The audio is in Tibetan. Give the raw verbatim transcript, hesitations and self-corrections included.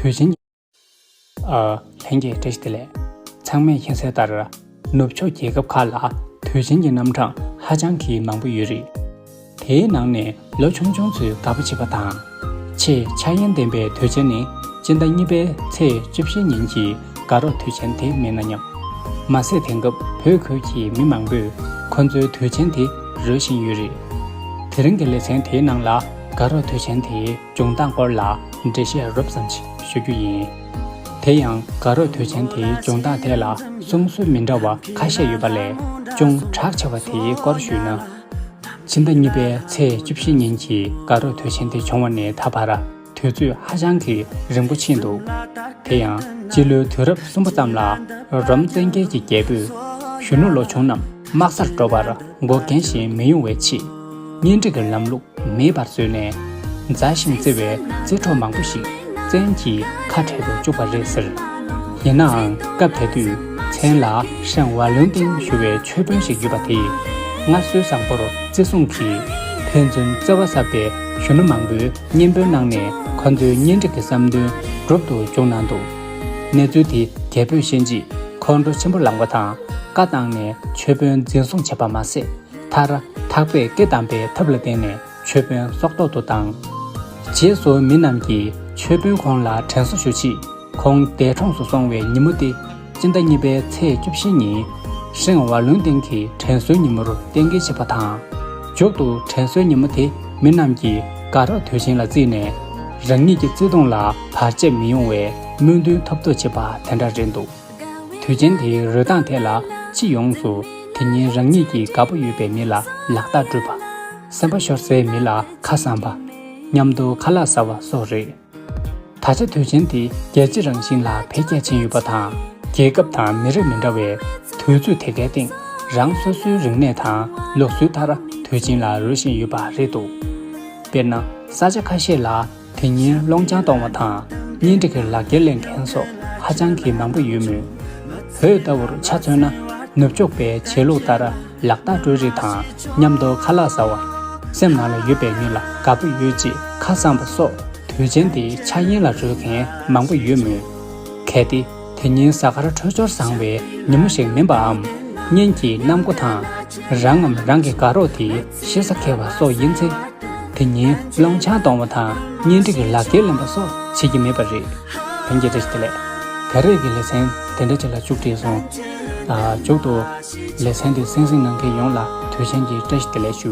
དུས་ཆེན། ཨ། ལྷན་རྒྱས་བཀྲ་ཤིས་བདེ་ལེགས། ཚང་མས་མཁྱེན་གསལ་ལྟར། ནུབ་ཕྱོགས་རྒྱལ་ཁབ་ཁག་ལ་དུས་ཆེན་གྱི་རྣམ་གྲངས་ཧ་ཅང་གི་མང་པོ་ཡོད་རེད། དེའི་ནང་ནས་ལོ་ཆུང་ཆུང་ཚོས་དགའ་པོ་བྱེད་པ་དང་། ཆེས་འཆར་ཡན་ལྡན་པའི་དུས་ཆེན་ནི་སྤྱི་ཟླ་གཉིས་པའི་ཚེས་བཅུ་བཞི་ཉིན་གྱི་དགའ་རོགས་དུས་ཆེན་དེ་མིན་ན་སྙམ། མ་ཟད་དེང་སྐབས་བོད་ཁུལ་གྱི་མི་མང་པོས་ཁོ་ཚོའི་དུས་ཆེན་དེ་རོལ་བཞིན་ཡོད་རེད། དེ་རིང་གི་ལེ་ཚན་དེའི་ནང་ལ་དགའ་རོགས་དུས་ཆེན་དེའི་འབྱུང་སྟངས་སྐོར་ལ་འགྲེལ་བཤད་རོབ་ཙམ་ཞིག་ཞུ་རྒྱུ་ཡིན། དེ་ཡང་དགའ་རོགས་དུས་ཆེན་དེའི་འབྱུང་སྟངས་ཐད་ལ་གསུང་སྲོལ་མི་འདྲ་བ་ཁ་ཤས་ཡོད་པ་ལས་ཅུང་གྲགས་ཆེ་བ་དེའི་སྐོར་ཞུས་ན། ཕྱི་ཟླ་གཉིས་པའི་ཚེས་བཅུ་བཞི་ཉིན་གྱི་དགའ་རོགས་དུས་ཆེན་དེ་བྱུང་བ་ནས་ད་བར་དུས་ཚོད་ཧ་ཅང་གི་རིང་པོ་ཕྱིན་འདུག། དེ་ཡང་སྤྱི་ལོའི་དུས་རབས་གསུམ་པ་ཙམ་ལ་རོམ་བཙན་རྒྱལ་གྱི་རྒྱལ་པོས་གཞོན་ནུ་ལོ་ཆུང་རྣམས་དམག་སར་འགྲོ་བར་འགོག་རྐྱེན་ཞིག་མི་ཡོང་བའི་ཆེད། གཉེན་སྒྲིག་གི་ལམ་ལུགས་མེད་པར་བཟོས་ནས། མཛའ་ཞིང་བརྩེ་བའི་རྩེད་འགྲོ་མང་པོ་ཞིག་བཙན་གྱིས་ཁ་བྲལ་དུ་བཅུག་པ་རེད་ཟེར། ཡིན་ནའང་སྐབས་དེ་དུས་མཚན་ལ་ཧྲེང་ཝ་ལུན་ཏིང་ཞུ་བའི་ཆོས་དཔོན་ཞིག་ཡོད་པ་དེས་སྔར་སྲོལ་བཟང་པོར་བརྩི་སྲུང་གིས། ཕན་ཚུན་བརྩེ་བ་ཟབ་པའི་གཞོན་ནུ་མང་པོའི་གཉེན་འབོལ་གནང་ནས་ཁོ་ཚོའི་གཉེན་སྒྲིག་གི་བསམ་འདུན་འགྲུབ་ཏུ་བཅུག་གནང་འདུག། གནས་ཚུལ་དེ་རྒྱལ་པོས་ཤེས་རྗེས་ཁོང་ཁྲོ་ཆེན་པོ་ལངས་པ་དང་བཀའ་བཏང་ནས་ཆོས་དཔོན་འཛིན་བཟུང་བྱས་པ་མ་ཟད། མཐར་ཐག་པས་སྐེ་བསྡམས་པའི་ཐབས་ལ་བརྟེན་ནས་ཆོས་དཔོན་སྲོག་ཐོག་ཏུ་བཏང་། རྗེས་སུ་མི་རྣམས་ཀྱིས་ཆོས་དཔོན་ཁོང་ལ་དྲན་གསོ་ཞུ་ཆེད་ཁོང་འདས་གྲོངས་སུ་སོང་བའི་ཉིན་མོ་སྟེ། སྤྱི་ཟླ་གཉིས་པའི་ཚེས་བཅུ་བཞི་ཉིན་ཧྲེང་ཝ་ལུན་ཏིང་གི་དྲན་གསོའི་ཉིན་མོར་གཏན་འཁེལ་བྱས་པ་དང་། མཇུག་ཏུ་དྲན་གསོའི་ཉིན་མོ་དེ་མི་རྣམས་ཀྱིས་དགའ་རོགས་དུས་ཆེན་ལ་བརྩིས་ནས། རང་ཉིད་ཀྱི་བརྩེ་དུང་ལ་བར་ཆད་མི་ཡོང་བའི་སྨོན་འདུན་ཐོབ་ཐུབ་བྱེད་པ་དེ་འདྲ་རེད་འདུག། དུས་ཆེན་དེའི་རོལ་སྟངས་ཐད་ལ་སྤྱི་ཡོངས་སུ་དེ་ཉིན་རང་ཉིད་ཀྱི་དགའ་པོ་ཡོད་པའི་མི་ལ་ལག་རྟགས་སྤྲོད་པ། སེམས་པ་ཤོར་སའི་མི་ལ་ཁ་བསངས་པ། མཉམ་དུ་ཁ་ལག་ཟ་བ་སོགས་རེད། ད་ཆ་དུས་ཆེན་དེ་རྒྱལ་སྤྱི་རང་བཞིན་ལ་འཕེལ་རྒྱས་ཕྱིན་ཡོད་པ་དང་། རྒྱལ་ཁབ་དང་མི་རིགས་མི་འདྲ་བའི་དུས་ཚོད་དེ་གའི་སྟེང་རང་སོ་སོའི་རིག་གནས་དང་ལུགས་སྲོལ་ལྟར་དུས་ཆེན་ལ་རོལ་བཞིན་ཡོད་པ་རེད་འདུག། དཔེར་ན། ས་ཆ་ཁ་ཤས་ལ་དེ་ཉིན་སློང་ཆང་གཏོང་བ་དང་གཉེན་སྒྲིག་གི་ལག་འཁྱེར་ལེན་མཁན་སོགས་ཧ་ཅང་གི་མང་པོ་ཡོད་མོད། བོད་ལྟ་བུར་ཆ་མཚོན་ན། ནུབ་ཕྱོགས་པའི་བྱེད་ལུགས་ལྟར་ལག་རྟགས་སྤྲོད་རིགས་དང་མཉམ་དུ་ཁ་ལག་ཟ་བ། སེམས་ནང་ལ་ཡོད་པའི་མི་ལ་དགའ་པོ་ཡོད་ཅེས་ཁ་བསངས་པ་སོགས་དུས་ཆེན་དེའི་འཆར་ཡན་ལ་རོལ་མཁན་མང་པོ་ཡོད་མོད། གལ་ཏེ་དེ་ཉིན་གཟའ་སྐར་འཕྲོད་སྦྱོར་བཟང་བའི་ཉིན་མོ་ཞིག་མིན་པའམ། གཉེན་གྱི་གནམ་སྒོ་དང་། རང་ངམ་རང་གི་དགའ་རོགས་དེའི་ཤེས་ས་འཁེལ་བ་སོགས་ཡིན་ཚེ། དེ་ཉིན་སློང་ཆང་གཏོང་བ་དང་གཉེན་སྒྲིག་གི་ལག་འཁྱེར་ལེན་པ་སོགས་བྱེད་ཀྱི་མེད་པ་རེད། ལྷན་རྒྱས་བཀྲ་ཤིས་བདེ་ལེགས། ད་རེས་ཀྱི་ལེ་ཚན་དེ་འདྲ་ཅིག་ལ་མཇུག་བསྒྲིལ་སོང་། ཨ། མཇུག་ཏུ་ལེ་ཚན་འདི་གསན་གཟིགས་གནང་མཁན་ཡོངས་ལ་དུས་ཆེན་གྱི་བཀྲ་ཤིས་བདེ་ལེགས་ཞུ།